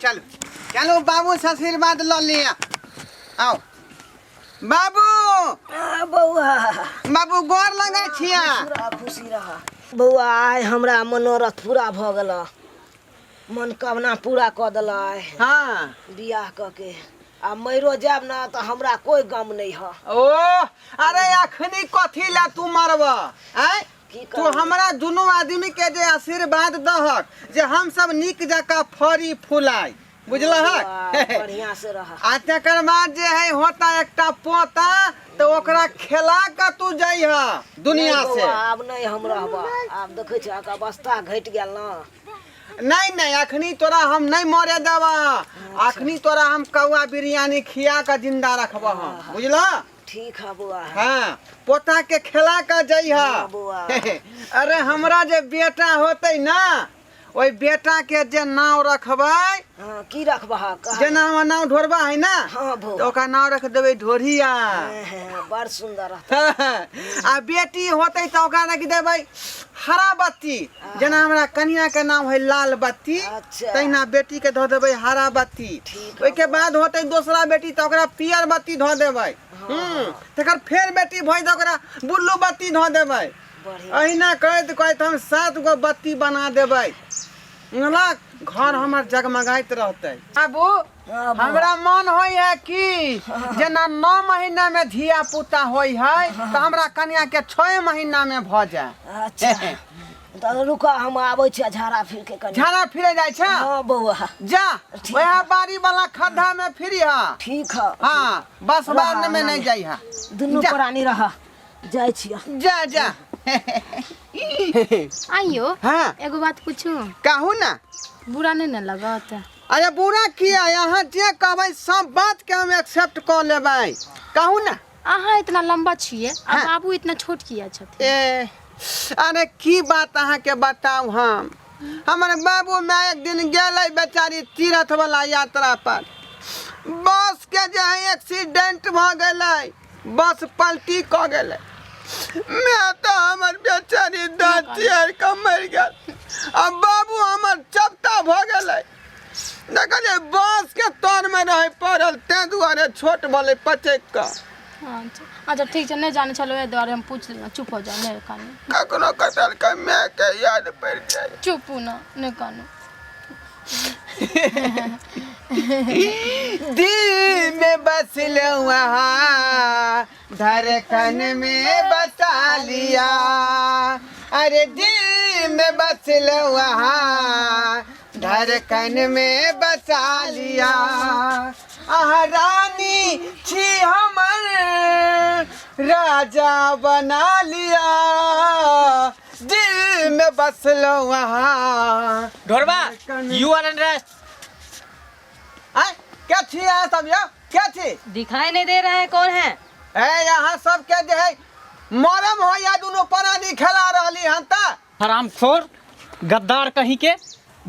चलू चलू बाबू से आशीर्वाद लऽ लिअ आउ बाबू आ, बौआ बाबू गोर लगै छियै खुश रह खुशी रह बौआ आइ हमरा मनोरथ पूरा भऽ गेल मनोकामना पूरा कऽ देल आइ हाँ बियाह कऽ के आ मरियो जायब ने तऽ हमरा कोइ गम नहि ह ओ अरे अखनी कथी ला तू मरब आय की तू करबै? हमरा दुनू आदमी के जे आशीर्वाद दहक जे हम सब नीक जकाँ फरी फुलाय बुझलहक बौआ, बढ़िआँ से रह आ तकर बाद जे है होता एकटा पोता तऽ ओकरा खेला कऽ तू जइह दुनिया नहि से बौआ, आब नहि हम रहब आब देखै छियै अवस्था घटि गेल ने नहीं नहीं अखनी तोरा हम नहीं मरे देबा अखनी तोरा हम कौआ बिरयानी खिया के जिंदा रखबा हम बुझला ठीक है बौआ हाँ पोता के खेला के जइहा हाँ, बौआ। अरे हमरा जे बेटा होते ना ओहि बेटा के जे नाव रखबै हाँ की रखबह कह जेना हमर नाव ढोरबा है ना हाँ बौआ तऽ ओकरा नाव रख देबै ढोरिया हाँ, बड़ सुंदर रहत आ बेटी होतै तऽ ओकरा रख देबै हरा बत्ती जेना हमरा कनिया के नाम है लाल बत्ती अच्छा। तहिना बेटी के धऽ देबै हरा बत्ती ठीक ओहिके बाद होतै दोसरा बेटी तऽ ओकरा पियर बत्ती धऽ देबै हूँ तकर फेर बेटी भऽ तऽ ओकरा बुल्लू बत्ती धऽ देबै बढ़िया अहिना करैत करैत हम सात गो बत्ती बना देबै बुझलक घर हमर जगमगाइत रहतै बाबू हाँ, बौआ। हमरा मन होइ है कि जेना 9 महीना में धिया पुता होइ है तऽ हमरा कनिया के 6 महीना में भऽ जाए अच्छा तऽ रुकऽ हम आबै छी झाड़ा फिर के कनि झाड़ा फिरे जाइ छै हाँ बौआ जा वएह बाड़ी वाला खद्धा में फिरी हा ठीक है हाँ बस बार में नहीं जाइ हा दुनू जा। प्राणी रह जाइ छियै जा जा आइयो हाँ एगो बात पूछू कहू ना बुरा नहीं ने लगत अरे बुरा किया यहाँ जे कहबै सब बात के हम एक्सेप्ट कऽ लेबै कहू ना अहाँ इतना लंबा छियै आ हाँ। बाबू इतना छोट किया छथिन ए अरे की बात अहाँके बताउ हम हमर बाबू माय एक दिन गेलै बेचारी तीर्थ वाला यात्रा पर बस के जे है एक्सीडेंट भऽ गेलै बस पलटी कऽ गेलै माय तऽ हमर बेचारी दाँत चियार कऽ मरि गेल आ बाबू हमर चपटा भऽ गेलै देखलियै बाँसके तरमे रहै पड़ल ताहि दुआरे छोट भेलै पचकि कऽ अच्छा अच्छा ठीक छै नहि जानै छलहुँ एहि दुआरे हम पूछि लेलहुँ चुप हो जाउ नहि कानू कखनो कटलकै मायके याद पड़ि जाइ चुप ने नहि कानू दिल में बसलहुँ अहाँ धड़कन में बसा लिया अरे दिल में बसलहुँ अहाँ धड़कन में बसा लिया अहाँ रानी छी हमर राजा बना लिया दिल में बसलहुँ अहाँ ढोरबा you R under आय क्या छी अहाँ सब यौ क्या छी दिखाई नहीं दे रहा है कौन है ए यहाँ सब के जे है मरम हो या दुनू प्राणी खेला रहली हन त हरामखोर गद्दार कहीं के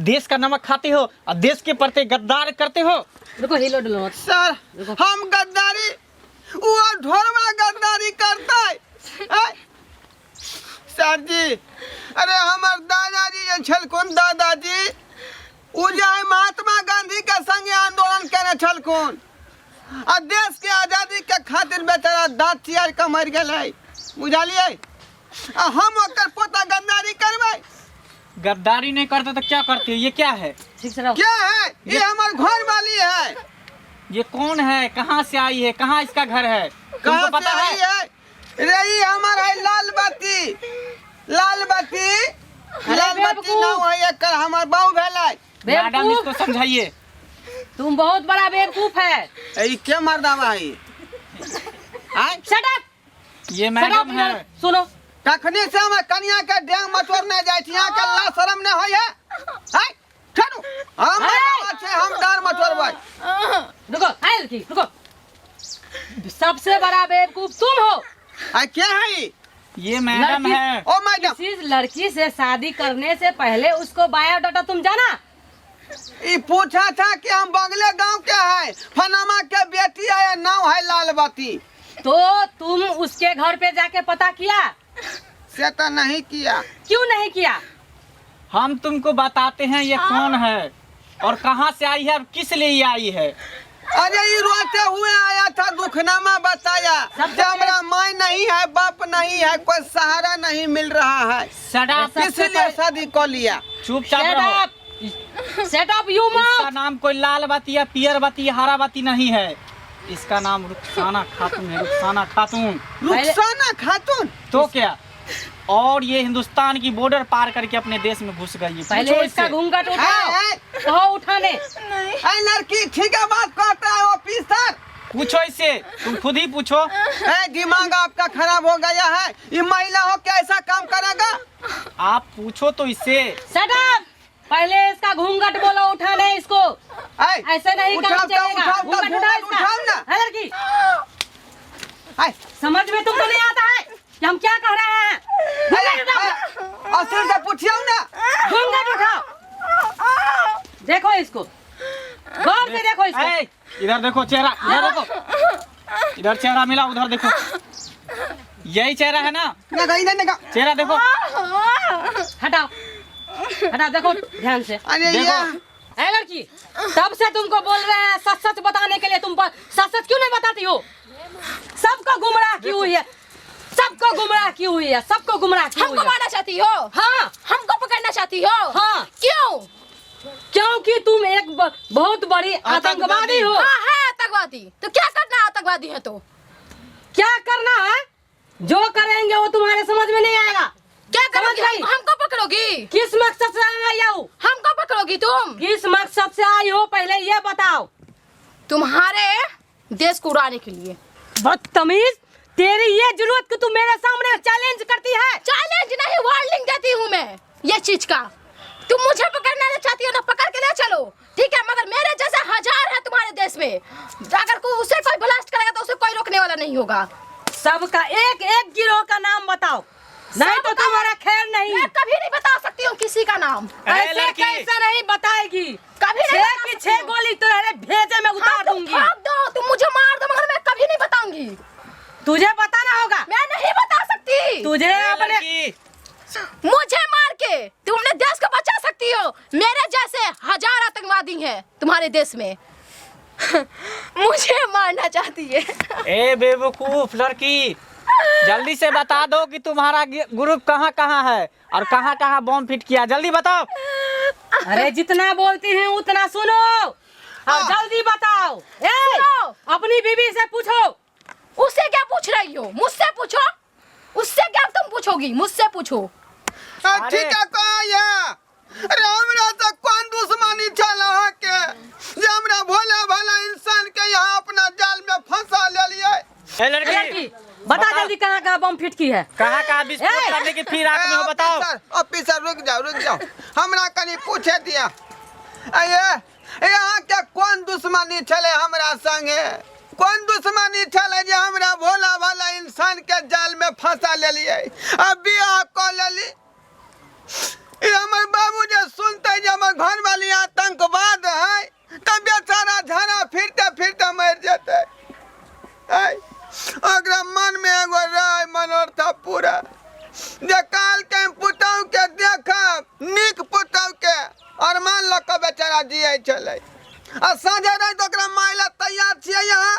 देश का नमक खाते हो और देश के प्रति गद्दार करते हो रुको हिलो डुलो मत सर हम गद्दारी वो ढोरवा गद्दारी करतै आय सर जी अरे हमर दादाजी जे छलखुन दादाजी ओ जे है महात्मा गांधी के संगे आंदोलन केने छलखुन आ देश के आजादी के खातिर बेचारा दांत चियार के मरि गेलै बुझलियै आ हम ओकर पोता गद्दारी करबै गद्दारी नहीं करते तो क्या करते हो ये क्या है ठीक से रहो क्या है ये हमर घर वाली है ये कौन है कहाँ से आई है कहाँ इसका घर है कहाँ तुमको से पता आई है है रे ई हमर है लाल बत्ती लाल बत्ती लाल बत्ती बेवकूफ। नाम है एकर हमर बाऊ भेलै मैडम बेवकूफ इसको समझाइए तुम बहुत बड़ा बेवकूफ है ई के मर्दावा है आय शट अप ये मैडम है सुनो कखनी से हमर कनिया के डेंग मचोरने जाइ छी अहाँ के ला शरम नहि होइ है आय ठहरू हम मर्दावा छै हम डार मचोरबै रुको आए लड़की रुको सबसे बड़ा बेवकूफ तुम हो आ के है ई? ये मैडम लड़की- है ओ मैडम किसी लड़की से शादी करने से पहले उसको बायोडाटा तुम जाना ई पूछा था कि हम बगले गांव के है फनामा के बेटी है नाम है लालबती तो तुम उसके घर पे जाके पता किया से तो नहीं किया क्यों नहीं किया हम तुमको बताते हैं ये कौन है और कहाँ से आई है और किस लिए आई है? अरे ये रोते हुए आया था, दुखनामा बताया कि हमरा माँ नहीं है, बाप नहीं है, कोई सहारा नहीं मिल रहा है, शट अप। इसलिए शादी कर लिया। चुपचाप शट रहो। अप, शट अप you इसका माउथ। नाम कोई लाल बाती या पियर बाती या हरा बाती नहीं है, इसका नाम रुखसाना खातून है, रुखसाना खातून। रुखसाना खातून? तो क्या, और ये हिंदुस्तान की बॉर्डर पार करके अपने देश में घुस गई है। पहले पूछो इसका इससे। घूंघट उठाओ। है, कहो उठाने। है लड़की, ठीक है बात कहता है ऑफिसर। पूछो इससे, तुम खुद ही पूछो। है दिमाग आपका खराब हो गया है, ये महिला हो के ऐसा काम करेगा? आप पूछो तो इससे। शट अप, पहले इसका घूंघट बोलो उठाने इसको। ऐ, ऐसे नहीं काम उठाओ तो, चलेगा। उठाओ तो, घूंघट उठाओ घूंघट इसका। उठाओ ना। है लड़की, ऐ, समझ में तुमको नहीं आता है कि हम क्या कह रहे हैं? घूंघट उठाओ। और सिर से पूछियो ना। घूंघट उठाओ, देखो इसको गौर से देखो इसको। ऐ, इधर देखो चेहरा, इधर देखो, इधर चेहरा मिला, उधर देखो, यही चेहरा है ना? देखो इधर देखो। चेहरा देखो। हटाओ हटाओ, देखो ध्यान से। अरे देखो। ये ए लड़की, तब से तुमको बोल रहे हैं सच सच बताने के लिए, तुम सच सच क्यों नहीं बताती हो? सबको गुमराह की हुई है, सबको गुमराह की हुई है, सबको गुमराह की हुई हमको है। मारना चाहती हो? हाँ। हमको पकड़ना चाहती हो? हाँ। क्यों? क्योंकि तुम एक बहुत बड़ी आतंकवादी हो। हाँ है आतंकवादी, तो क्या करना है आतंकवादी है तो? क्या करना है? जो करेंगे वो तुम्हारे समझ में नहीं आएगा। क्या समझ करोगी? गई? हमको पकड़ोगी? किस मकसद से आई हो? हमको पकड़ोगी तुम? किस मकसद से आई हो पहले ये बताओ। तुम्हारे देश को उड़ाने के लिए। बदतमीज, तेरी ये जरूरत कि तू मेरे सामने चैलेंज करती है? चैलेंज नहीं, वार्निंग देती हूँ मैं ये चीज का। तुम मुझे पकड़ना चाहती हो ना, पकड़ के ले चलो, ठीक है, मगर मेरे जैसे हजार है तुम्हारे देश में, अगर कोई उसे कोई ब्लास्ट करेगा तो उसे कोई रोकने वाला नहीं होगा। सबका एक एक गिरोह का नाम बताओ, नहीं तो सबका- तुम्हारा खैर नहीं। मैं कभी नहीं बता सकती हूँ किसी का नाम। ए, ऐसे लड़की। कैसे नहीं बताएगी? कभी नहीं छह बता की सकती छह हूँ। गोली तुम्हारे भेजे में उतार हाँ, तुम दूंगी। ठोक दो, तुम मुझे मार दो, मगर मैं कभी नहीं बताऊंगी। तुझे बताना होगा। मैं नहीं बता सकती। तुझे ए, अपने लड़की, मुझे मार के तुम अपने देश को बचा सकती हो? मेरे जैसे हजार आतंकवादी हैं तुम्हारे देश में। मुझे मारना चाहती है। ए बेवकूफ लड़की, जल्दी से बता दो कि तुम्हारा ग्रुप कहाँ कहाँ है और कहाँ कहाँ बम फिट किया, जल्दी बताओ। अरे जितना बोलती है उतना सुनो और जल्दी बताओ। ए, सुनो। अपनी बीबी से पूछो। उससे क्या पूछ रही हो? मुझसे पूछो। उससे क्या तुम पूछोगी? मुझसे पूछो। ठीक है कहिया। अरे हमरा से कौन दुश्मनी छल अहाँके जे हमरा भोला भाला इंसान के यहाँ अपना जाल में फंसा लेलियै? ए लड़की, लड़की बता जल्दी कहाँ कहाँ बम फिट की है, कहाँ कहाँ विस्फोट ए! करने की फिराक में हो, बताओ। ऑफिसर, ऑफिसर रुक जाओ रुक जाओ, हमरा कनी पूछे दिया। अये यहाँ के कौन दुश्मनी छलै हमरा संगे? कौन दुश्मनी छलै जे हमरा भोला भाला इंसान के जाल में फंसा लेलियै आ बियाह कऽ लेली? ई हमर बाबू जे सुनते जे हमर घरवाली आतंकवाद है तऽ बेचारा झाड़ा फिरते फिरते मरि जेतै। आइ ओकरा मन में एगो रहे मनोरथ पूरा जे काल के हम पुतहु के देखब, नीक पुतहु के अरमान लऽ कऽ बेचारा जियै छलै। आ साँझे राति ओकरा माय लए तैयार छियै अहाँ?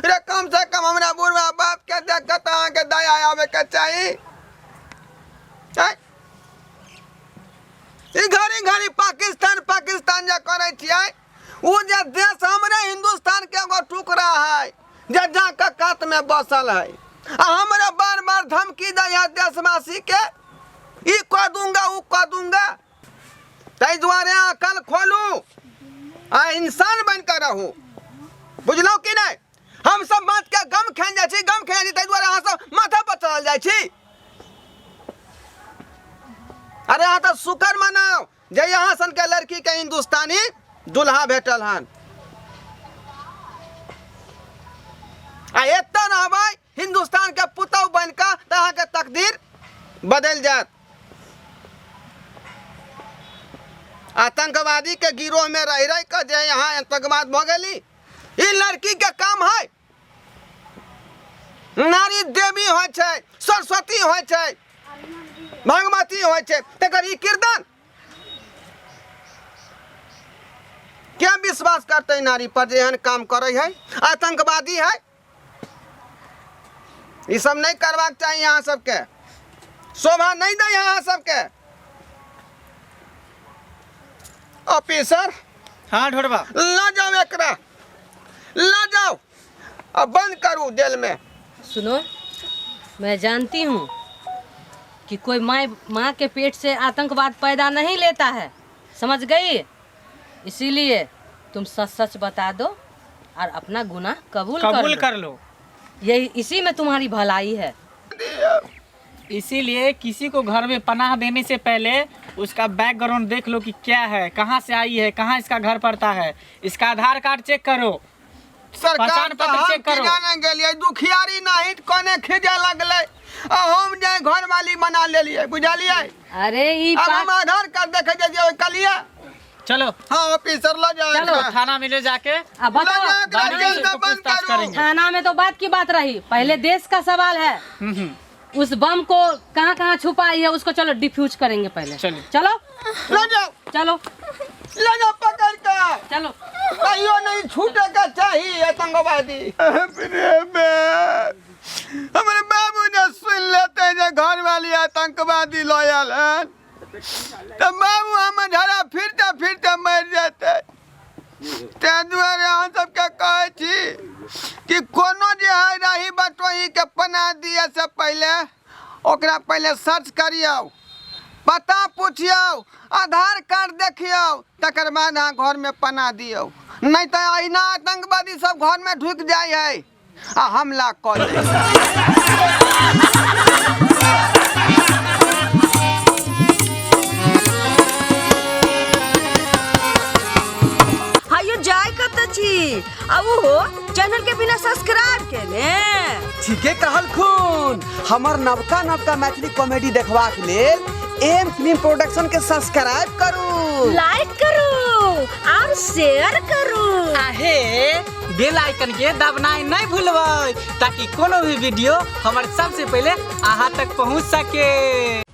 रे कम से कम हमरा बुढ़वा बाप के देख कऽ तऽ अहाँके दया आबे के चाही। आँय? ई घड़ी घड़ी पाकिस्तान पाकिस्तान जे करै छियै, ओ जे देश हमरे हिंदुस्तान के एगो टुकड़ा है जे जाके कात में बसल है, आ हमरे बार बार धमकी दै है देशवासी के, ई कऽ दूंगा ऊ कऽ दूंगा। ताहि दुआरे अकल खोलू आ इंसान बन कऽ रहू, बुझलहुँ कि नहि? हम सब बात के गम खेन जाइ छी, गम खेन जाइ छी, ताहि दुआरे अहाँ सब माथा पर चढ़ल जाइ छी। अरे अहाँ तऽ शुक्र मनाउ जे यहाँ सन के लड़की के हिंदुस्तानी दुल्हा भेटल हन। आ एतऽ रहबै हिंदुस्तान के पुतहु बनि कऽ तऽ अहाँके तकदीर बदलि जायत। आतंकवादी के गिरोह में रह रह के जे यहाँ आतंकवाद भऽ गेली, ई लड़की के काम है। नारी देवी होइ छै, सरस्वती होइ छै, भगवती होइ छै, तकर ई किरदान। क्या विश्वास करतै नारी पर जे एहन काम करै है, आतंकवादी है। ई सब नहीं करबाक चाही अहाँ सबके, शोभा नहीं दै है अहाँ सबके। ऑफिसर। हाँ ढोरबा। ला जाओ एकरा, ला जाओ अब बंद करू जेल में। सुनो, मैं जानती हूँ कि कोई माँ माँ के पेट से आतंकवाद पैदा नहीं लेता है, समझ गई? इसीलिए तुम सच सच बता दो और अपना गुनाह कबूल कर कबूल लो। कर लो, यही इसी में तुम्हारी भलाई है। इसीलिए किसी को घर में पनाह देने से पहले उसका बैकग्राउंड देख लो कि क्या है, कहाँ से आई है, कहाँ इसका घर पड़ता है, इसका आधार कार्ड चेक करो, सरकार पहचान तऽ पत्र हम चेक करो। की जाने गेलियै, दुखियारी नहीं कोने खींचे लगलै आ हम जे घरवाली बना लेलियै, बुझलियै? अरे ई अब हम आधार कार्ड देखे जे कलियै। चलो। हाँ ऑफिसर ल जाओ चलो। एकरा। थाना मिले जाके अब बताओ। ल जाओ एकरा, बाद में जेल इसको से बंद पूछताछ करू। करेंगे। थाना में तो बात की बात रही, पहले देश का सवाल है। उस बम को कहाँ कहाँ छुपाई है उसको चलो डिफ्यूज करेंगे पहले। चलो। चलो। ल जाओ। चलो। ल जाओ पकड़ के। चलो। कहियो नहीं छूटे के चाही आतंकवादी। रे बे, हमरे बाबू जे सुन लेते जे घर वाली आतंकवादी लयल हन तो बाबू हम झड़ा फिरते फिरते मर जेते। ताहि दुआरे अहाँ सबके कहै छी कि कोनो जे है रही बटोही के पना दिए से पहले ओकरा पहले सर्च करियौ, पता पुछियौ, आधार कार्ड देखियौ, तकर बाद अहाँ घरमे पना दियौ। नहीं तऽ अहिना आतंकवादी सब घरमे ढुकि जाइ है आ हमला कऽ दै। हायो जाय कत छी आ उहो चैनल के बिना सब्सक्राइब केने? ठीके कहलखुन। हमर नवका नवका मैथिली कॉमेडी देखबाक लेल एम फिल्म प्रोडक्शन के सब्सक्राइब करू, लाइक करू और शेयर करू। आहे बेल आइकन के दबनाइ नहीं भूलबै ताकि कोनो भी वीडियो हमर सबसे पहले अहाँ तक पहुँच सके।